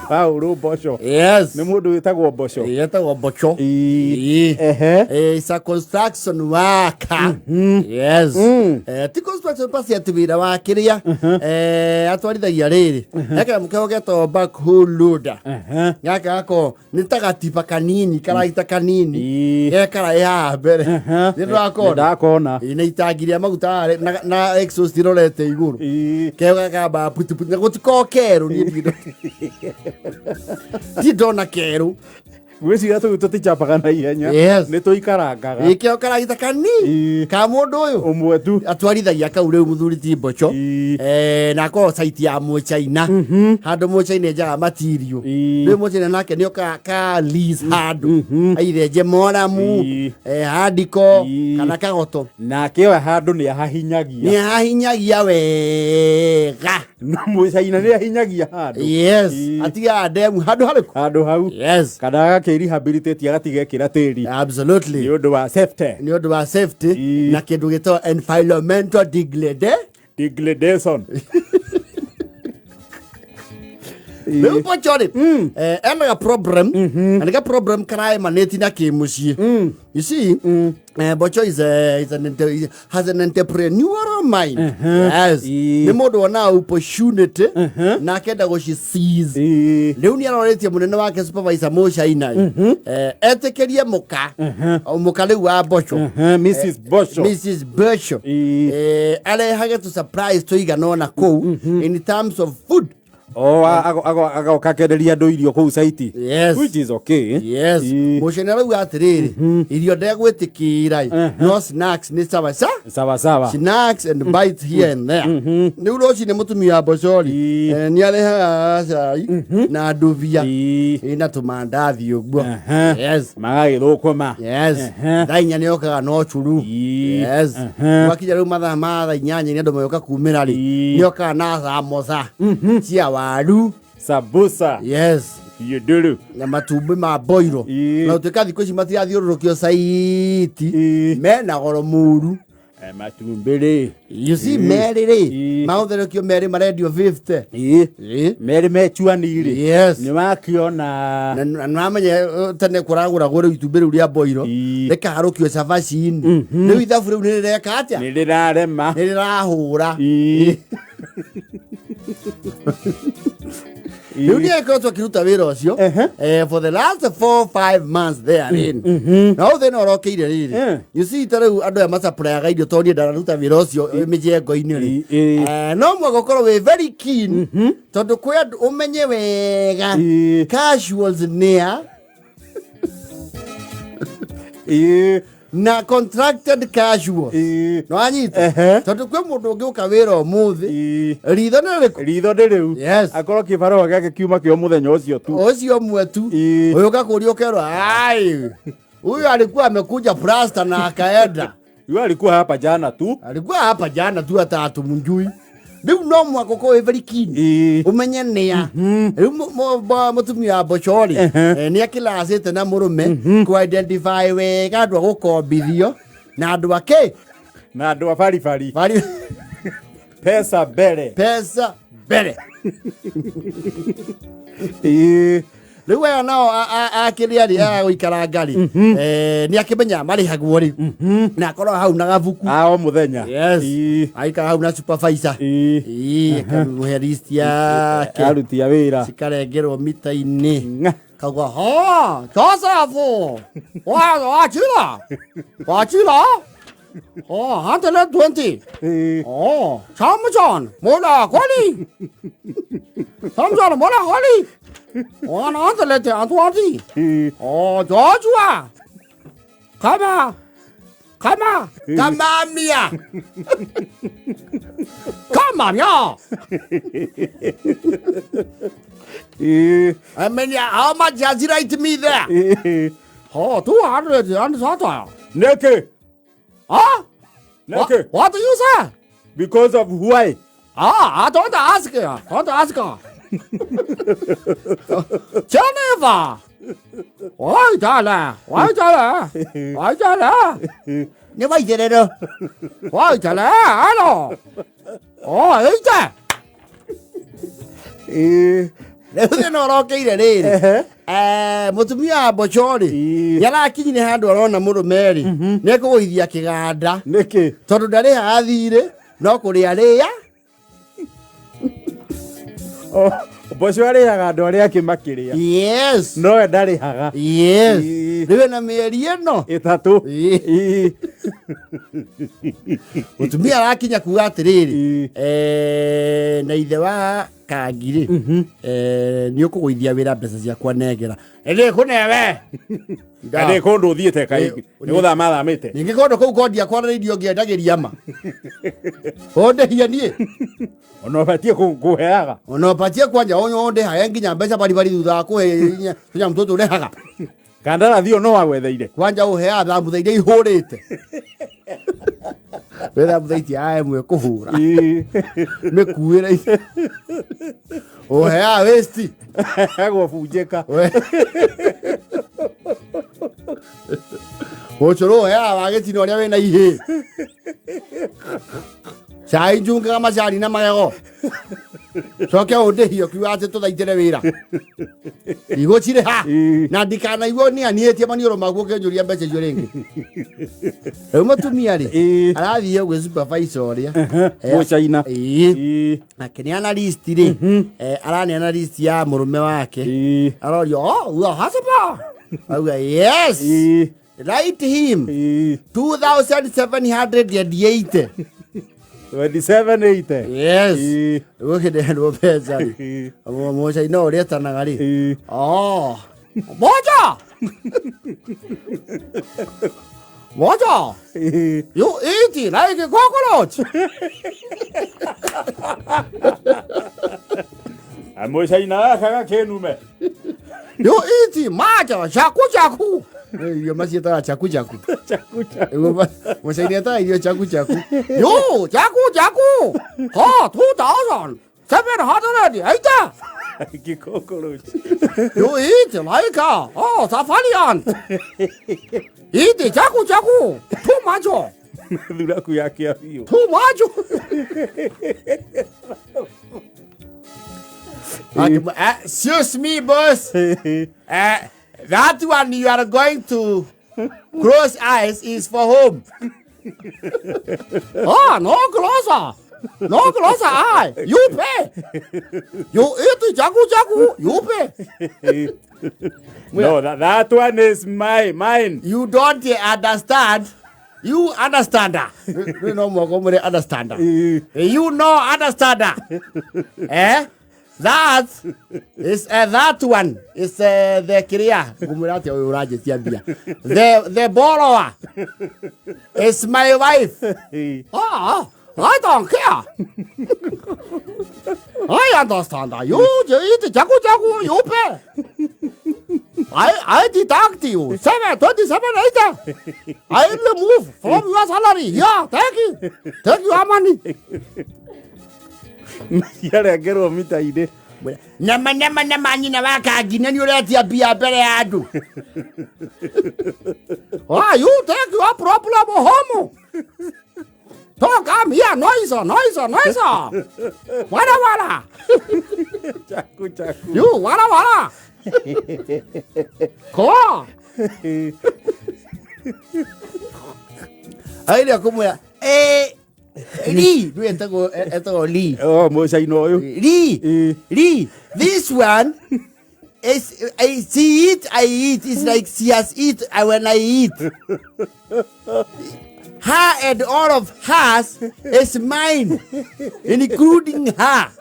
Paũlũ Mboco. Yes. Nĩ mũndũ wĩtagwo Mboco. Yetagwo Mboco. Ĩĩ. Ĩĩ. Ehe. It's a construction worker. Yes. Ti construction pasi ati wĩra wa kĩrĩa atwarithagia rĩrĩ ekera mũkeho getagwo backhoe loader. Ehe. Gaka gako nĩ ta gatiba kanini karagita kanini Ĩĩ. gekara ĩ haha mbere nĩ ndakona. Ndakona. Ĩĩ, na itangi rĩa maguta haha na exhaust irorete igũrũ. Ĩĩ. Keo gakamba putuputu na gũtikoragwo kerũ niĩ ndirĩ ndirĩ ndona kerũ. Ngwĩciria tũu tũtichapaga na ihenya. Yes. Nĩ tũikarangaga. Ĩ, keo karagita kanini Ĩĩ. ka mũndũ ũyũ Ũmwe tu. Atwarithagia kau rĩu mũthuri ti Mboco. Ĩĩ. Na akorwo site ya mũchaina handũ mũchaina enjaga matirio. Ĩĩ. Rĩu mũchaina nake nĩ oka ka lease handũ aithenje moramu. Ĩĩ. Handiko Ĩĩ. kana kagoto. Nake oya handũ nĩ ahahinyagia. Nĩ ahinyagia wega. No mũcaina nĩ ahinyagia handũ. Yes. Ĩĩ. Atigaga ndemu handũ harĩkũ. Handũ hau. Yes. Kana agakĩrehabilitate agatiga ekĩra tĩri. Absolutely. Nĩ ũndũ wa safety. Nĩ ũndũ wa safety. Ĩĩ. Na kĩndũ gĩtagwo environmental degrade Degradation. Rĩu Mboco rĩ, enaga problem na nĩ ga problem karaemanĩti na kĩmũciĩ. You see, Mboco is a, is an enter, has an entrepreneurial mind. Yes. Ĩĩ. Nĩ mũndũ wonaga opportunity na akenda gũci seize. Ĩĩ. Rĩu nĩ arorĩtie mũnene wake supervisor mũcaina etĩkĩrie mũka o mũka rĩu wa Mboco. Ehe, Mrs. Bosho. Mrs. Bosho. Ĩĩ. Arehage tũ surprise tũigana ũna kũu in terms of food. O agoka akenderia andũ irio kũu saiti. Yes. Which is okay. Yes. Ĩĩ. Mũcene arauga atĩrĩrĩ, irio ndegwĩtĩkĩra, no snacks nĩ sawa sa Sawa sawa. Snacks and bites here and there. Rĩu rũcinĩ mũtumia wa Mbocori Ĩĩ. nĩ arehaga cai na ndubia. Ĩĩ. Ĩ, na tũmandathi ũguo. Ehe. Yes. Magagĩthũkũma. Yes. Ehe. Thaa 4 nĩ okaga na ũcuru. Ĩĩ. Yes. Ehe. Gwakinya rĩu mathaa ma thaa 8 nĩ andũ magĩũka kumĩra rĩ, Ĩĩ. nĩ okaga na samosa cia waru. Sambusa. Yes. Yuduru. Na matumbĩ ma boiro. Ĩĩ. Na gũtuĩka thikũ ici matirathiũrũrũkio saiti Ĩĩ. mena goro mũru. Matumbĩ rĩ. You see, Ĩĩ. merĩ rĩ, Ĩĩ. magũtherũkio merĩ marendio 50. Ĩĩ. Ĩĩ. Merĩ mechuani rĩ. Yes. Nĩ wakiona. Na namenya tene kũragũragwo rĩu itumbĩ rĩu rĩa boiro Ĩĩ. rĩkaharũkio cabaci-inĩ. Rĩu ithabu rĩu nĩ rĩreka atĩa? Nĩ rĩrarema. Nĩ rĩrahũra. Ĩĩ. Rĩu nĩ akoretwo akĩruta wĩra ũcio Ehe. For the last 4, 5 months there in na hau thĩna ũrokeire rĩrĩ, you see, ta rĩu andũ aya macaprayaga irio tondũ niĩ ndanaruta wĩra ũcio mĩjengo-inĩ rĩ, Ĩĩ. No mũhaka ũkorwo wĩ very keen tondũ kwĩ andũ ũmenye wega casuals nĩa na contracted casuals. Ĩĩ. No anyita Ehe. tondũ kwĩ mũndũ ũngĩũka wĩra ũmũthĩ, ritho nĩ rĩrĩkũ? Ritho nĩ rĩu. Yes. Akorwo kĩbarũa gĩake kiuma kĩo mũthenya ũcio tu. Ũcio ũmwe tu. Ĩĩ. Ũyũ ũkakũria ũkerwo ai huyu alikuwa amekuja plasta na akaenda. Yeye alikuwa hapa jana tu. Alikuwa hapa jana tu, hata hatumjui. Rĩu no mũhaka ũkorwo wĩ very keen ũmenye nĩa rĩu mũtumia wa Mboco-rĩ, nĩ akĩlacĩte na mũrũme kũ identify wega andũ a gũkombithio na andũ akĩ Na andũ a baribari. Bari. Pesa mbere. Pesa mbere. Rĩu aya nao akĩrĩa rĩ agũikaranga rĩ, nĩ akĩmenyaga marĩhagwo rĩ na akorwo hau na gabuku. A o mũthenya. Yes. Aikara hau na supervisor. Ĩĩ, akamũhe list yake. Aruti a wĩra. Cikarengerwo mita-inĩ. Ng'a. Kauga ha Joseph wa wachila wachila oh 120. Oh Samson mola kwani Samson mola kwani 120. Oh Joshua kama kama kama mia kama mia. I mean, how much has he write me there? Oh, 200 and something. Nĩkĩ? Huh? Nĩkĩ? What do you say? Because of why? Ah, I don't ask. Don't ask. Jennifer. Why darling? Why darling? Why darling? Nĩ waitherero. Why darling? Hello. Oh, is that? Rĩu thĩna ũrokeire rĩrĩ, mũtumia wa mboco rĩ, nĩ arakinyire handũ arona mũrũme rĩ nĩ ekũgũithia kĩganda, Nĩkĩ? Tondũ ndarĩhaga thirĩ no kũrĩa rĩa. Mboco arĩhaga andũ arĩa angĩ makĩrĩa. Yes. Nowe ndarĩhaga. Yes. Rĩu ena mĩeri ĩno 3. Mũtumia arakinya kuga atĩrĩrĩ, na ithe wa kangi rĩ, nĩ ũkũgũithia wĩra, mbeca ciakwa negera ĩndĩ kũnewe. Ndĩ kũndũ ũthiĩte kaingĩ. Nĩ gũthama athamĩte. Ningĩ kũndũ kũu kondia kwa radio ngĩendagĩria ma ũndĩhia niĩ. Ona ũbatiĩ kũheaga. Ona ũbatiĩ kwanja ũndĩhage nginya mbeca baribari thutha wa kũhe tũnyamũ tũtũ ũrehaga. Kandarathi ĩyo no agwetheire. Kwanja ũheaga thambutha iria ihũrĩte wĩ thambutha itiaga ĩmwe kũhũra mĩkuĩre ũheaga wĩsti. Agwo bunjĩka. Ũcũrũ ũheaga wa gĩtina ũrĩa wĩna ihĩ cai njungaga macani na magego coke ũndĩhie ũkiuga atĩ tũthaitĩre wĩra igũcirĩha. Na ndikanaigua nĩ aniĩtie maniũrũ maku ũkĩnjũria mbeca icio rĩngĩ. Rĩu mũtumia rĩ, arathiĩ gwĩ supervisor ũrĩa Mũcaina. Akĩneana list rĩ, araneana list ya mũrũme wake. Arorio, "Oh, your husband?" Auga, "Yes." "Write him 2780." 2780. Yes. Gũkĩneanwo mbeca rĩ, mũcaina ũrĩa etanaga rĩ, "Oh, moja moja, you eat like a cockroach." Mũcaina gaka gakĩnume. "You eat maja chaku chaku." Irio maciĩtaga chaku chaku. Chaku chaku. Mũcaina etaga irio chaku chaku. "You chaku chaku, oh, 2780." Gĩkokorochi. "You eat like a, oh, safari ant. Eat chaku chaku too much." Thuraku ya kĩa biũ. Too much. "Excuse me, boss. That one you are going to close eyes is for home." "Oh, no closer. No closer eye. You pay. You eat chaku chaku, you pay." No, that one is mine. "You don't understand. You understand. You know more understand. You know understand. Eh? That is that one is the kiria. Ngumwĩra atĩa ũyũ ũranjĩtia mbia? The borrower is my wife." "Ah, I don't care. I understand. You eat chaku chaku, you pay. I deduct you 7 27 8. I remove from your salary. Yeah, thank you. Take your money." Ciarengerwo mita-inĩ. Nama nama nama nyina wa kangi na nĩ ũretia mbia mbere ya andũ. "Ah, you take your problem home. Don't come here, noise, noise, noise. Wala wala." Chaku chaku. "You wala wala. Ko." Aire kumwĩra, Lee, rĩu etagwo Lee. Oh, mũcaina ũyũ. Lee, Lee, this one is I see it, I eat. It's like she has eat when I eat. Her and all of hers is mine, including her."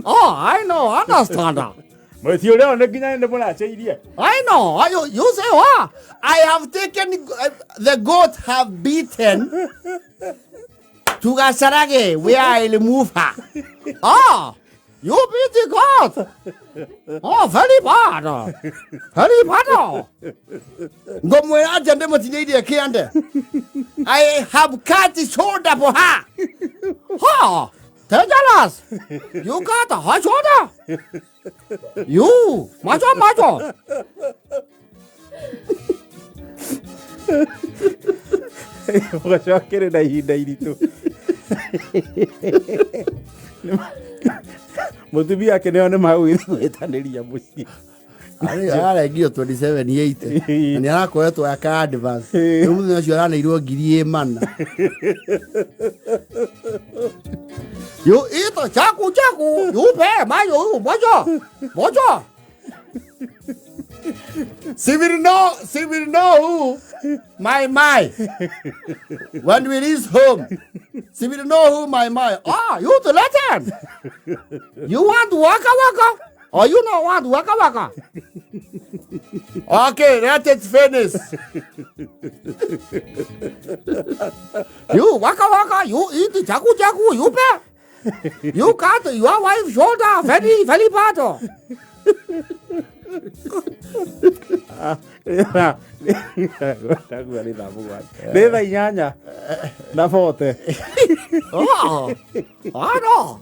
"Oh, I know, understand." Mũciĩ ũrĩa nĩ nginya nĩ mũraceirie. "I know. You say what? I have taken the goat have beaten to Gasarage where I remove her." "Ah, you beat the goat. Oh, very bad. Very bad." Ngomwĩra atĩa ndĩmũtinĩirie kĩande? "I have cut the shoulder for her." "Ha, dangerous. You cut her shoulder. You, macho, macho." Ũgacokere na ihinda iritũ. Mũtumia akĩneo nĩ magũgĩthiĩ gwĩtanĩria mũciĩ. Arengio 2780 na nĩ arakoretwo aka advance. Rĩu mũthenya ũcio araneirwo ngiri ĩmana. You eat chaku chaku, you pay my you bojo bojo. She will know, she will know who my my. When we reach home, she will know who my my. Ah, you to let him. You want waka waka? Or you not want waka waka? Okay, let it finish. You waka waka, you eat chaku chaku, you pay. You cut your wife shoulder very very bad. Ndagua nĩ thaa 7. Nĩ thaa 8 na bote. Oh, I know.